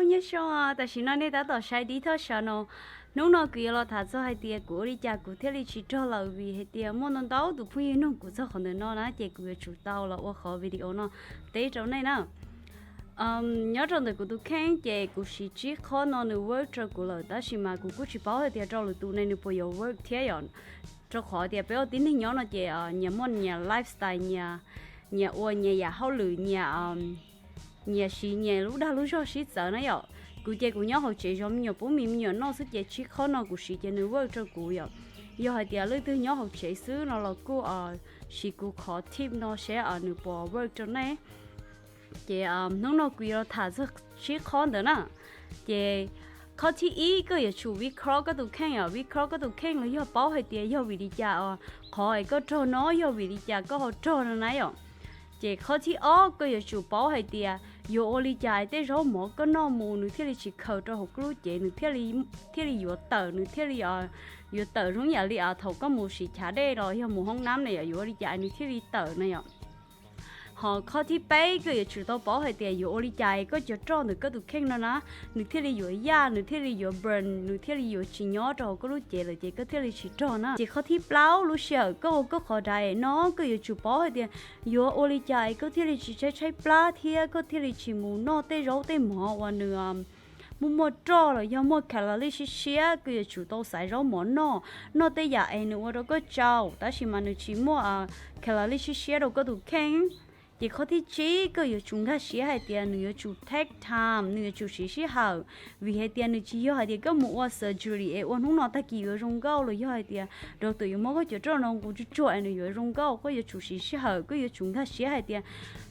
Nyob zoo, tam sim no nej tab tom saib dib thoj sav no. Hnub no kuv yuav los tham txog hais tias kuv ua li cas kuv thiaj li tsis rog lawm, vim hais tias muaj ntau ntau tus phooj ywg nug kuv txog qhov ntawm no na, ces kuv yuav tsum tau los ua qhov video no teb rau nej na. Nyob rau ntawm kuv tus kheej ces kuv siv tsib qhob no nws work rau kuv lawm, tab sis mas kuv kuj tsis paub hais tias rau lwm tus ne nws puas yuav work thiab yom. Rau qhov tias peb ua tib neeg nyob no ces nyias muaj nyias lifestyle, nyias, nyias ua nyias yam hauj lwm, nyias, nyias siv nyias lub dag lub zog sib txawv na yom. Kuv ces kuv nyob hauv tsev zov me nyuam pub mis me nyuam noj xwb ces tsib qhob no kuv siv ces nws work rau kuv yom. Yog hais tias leej twg nyob hauv tsev xwb no los kuj siv kuv qhov tip no seb nws puas work rau nej. Ces hnub no kuv yuav los tham txog tsib qhob ntawd na. Ces qhob thib ib, koj yuav tsum vib khob koj tus kheej os, vib khob koj tus kheej los yog paub hais tias yog vim li cas os qhov es koj rog no yog vim li cas koj ho rog no na yom. Ces qhob thib ob, koj yuav tsum paub hais tias yuav ua li cas es tej zaub mov koj noj mus nws thiaj li tsis khaws rau hauv koj lub cev, nws thiaj li, thiaj li yuav tawm, nws thiaj li yuav tawm zoo yam li thaum koj mus siv chav dej los yog mus hoob nab na yom, yuav ua li cas es nws thiaj li tawm na yom. Ho qhov thib peb, koj yuav tsum tau paub hais tias yuav ua li cas es koj cov roj ntawm koj tus kheej no na, nws thiaj li yuav yaj, nws thiaj li yuav burn, nws thiaj li yuav tsis nyob rau hauv koj lub cev lawm ces koj thiaj li tsis rog na. Ces qhov thib plaub, lub sij hawm koj ua koj qhov diet no koj yuav tsum paub hais tias yuav ua li cas es koj thiaj li tsis tshaib tshaib plab thiab koj thiaj li tsis mus noj tej zaub tej mov uas nws muaj muaj roj los yog muaj calorie siab siab. Koj yuav tsum tau xaiv zaub mov noj, noj tej yam es nws ua rau koj tsau tab sis mas nws tsis muaj calorie siab siab rau koj tus kheej. Ces qhov thib tsib, koj yuav tsum nkag siab hais tias nws yuav tsum take time, nws yuav tsum siv sij hawm, vim hais tias nws tsis yog hais tias koj mus ua surgery es ua hnub no tag kis yuav zoo nkauj los yog hais tias doctor yuav muab koj cov roj no nqus tsuag tsuag es nws yuav zoo nkauj. Koj yuav tsum siv sij hawm, koj yuav tsum nkag siab hais tias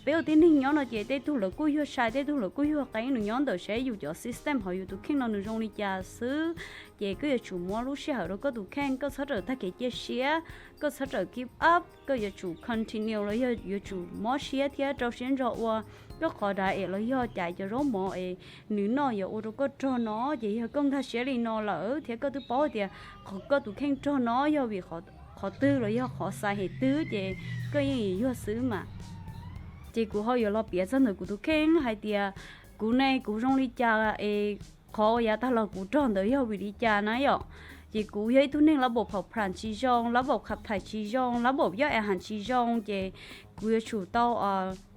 peb ua tib neeg nyob no ces tej tug lawv kuj yog sai, tej tug lawv kuj yog qeeb, nws nyob ntawm saib yus cov system hauv yus tus kheej no nws zoo li cas xwb. Ces koj yuav tsum muab lub sij hawm rau koj tus kheej, koj txhob rawm tag kev cia siab, koj txhob rawm give up, koj yuav tsum continue los yog yuav tsum mob siab thiab rau siab ntso ua koj qhov diet los yog cais cov zaub mov es nws noj yuav ua rau koj rog no. Ces yog koj nkag siab li no lawm thiab koj twb paub tias qhov koj tus kheej rog no yog vim qhov twg los yog qhov xais hem twg ces koj yeej yuav xwb mas. Ces kuv ho yuav los piav txog ntawm kuv tus kheej hais tias kuv ne kuv zoo li cas es qhov uas yav tag los kuv rog ntawd yog vim li cas na yom. Ces kuv yog ib tug neeg lab npaum phom pham tsis zoo, lab npaum kham phais tsis zoo, lab npaum yoj es has tsis zoo, ces kuv yuav tsum tau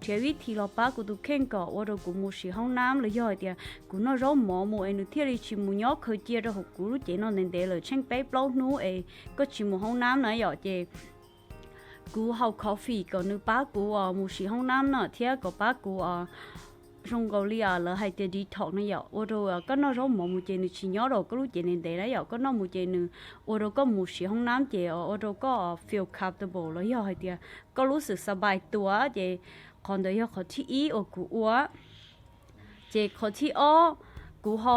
nrhiav vib thi los pab kuv tus kheej kom ua rau kuv mus siv hoob nab los yog hais tias kuv noj zaub mov mus es nws thiaj li tsis mus nyob khaws cia rau hauv kuv lub cev no ntev ntev lawm tsheej peb plaub hnub es koj tsis mus hoob nab na yom. Ces kuv haus coffee kom nws pab kuv mus siv hoob nab no thiab kom pab kuv zoo nkaus li lawv hais tias detox no yom, ua rau koj noj zaub mov mus ces nws tsis nyob rau koj lub cev ntev ntev na yom, koj noj mus ces nws ua rau koj mus siv hoob nab ces ua rau koj feel comfortable los yog hais tias koj lub xwm xav pais tuaj ces qhov ntawd yog qhov thib ib uas kuv ua. Ces qhov thib ob, kuv ho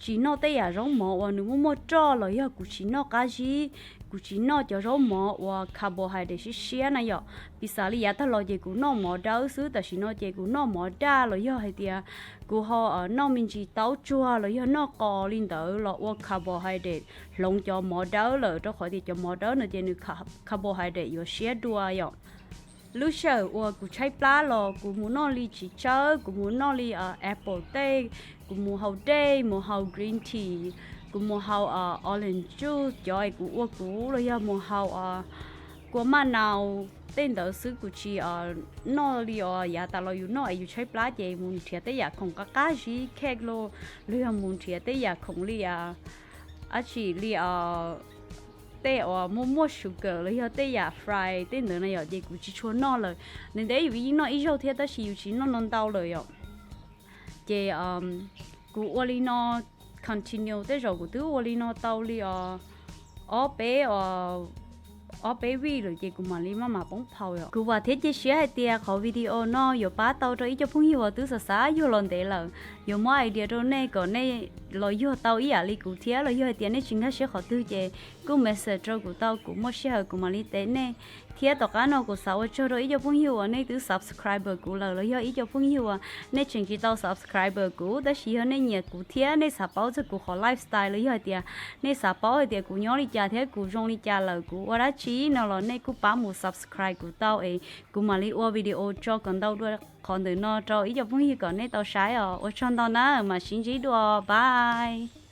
tsis noj tej yam zaub mov uas nws muaj muaj roj los yog kuv tsis noj qab zib, kuv tsis noj cov zaub mov uas carbohydrate siab siab na yom. Piv xam li yav tag los ces kuv noj mov dawb xwb, tam sim no ces kuv noj mov daj los yog hais tias kuv ho noj me ntsis taub tsuag los yog noj qos li ntawd los ua carbohydrate hloov cov mov dawb lawm, rau qhov tias cov mov dawb no ces nws carbohydrate yuav siab dua yom. Lub sij hawm uas kuv tshaib plab los kuv mus noj li txiv tsawb, kuv mus noj li apple tej, kuv mus haus dej, mus haus green tea, kuv mus haus orange juice cov es kuv ua kuv los yog mus haus kua maj nau tej ntawd xwb, kuv tsis noj li os yav tas los yus noj es yus tshaib plab ces mus nrhiav tej yam khoom qab qab zib cake los, los yog mus nrhiav tej yam khoom li dab tsi li tej uas muaj muaj sugar los yog tej yam fry tej ntawd na yom, ces kuv tsis tshua noj lawm. Ntev ntev yus yeej noj ib zaug thiab tab sis yus tsis noj no ntau lawm yom. Ces kuv ua li no continue tej zaum kuv twb ua li no tau li os ob peb, ob peb vij lawm ces kuv mam li maj mam poob phau yom. Kuv vam thiab cia siab hais tias qhov video no yuav pab tau rau ib co phooj ywg uas twb xav xav yuag los ntev lawm, yuav muab idea rau nej kom nej los yuag tau ib yam li kuv thiab, los yog hais tias nej tsis nkag siab qhov twg ces kuj message rau kuv tau, kuv muaj sij hawm kuv mam li teb nej. Thiab tom qab no kuv xav ua tsaug rau ib co phooj ywg uas nej twb subscribe kuv lawm los yog ib co phooj ywg uas nej tseem tsis tau subscribe kuv, tab sis yog nej nyiam kuv thiab nej xav paub txog kuv qhov lifestyle los yog hais tias nej xav paub hais tias kuv nyob li cas thiab kuv zoo li cas lawm kuv ua dab tsi no los nej kuj pab mus subscribe kuv tau es kuv mam li ua video tso kom ntau dua qhov ntawm no rau ib co phooj ywg kom nej tau saib os. Ua tsaug ntau na, mam sib ntsib dua, bye.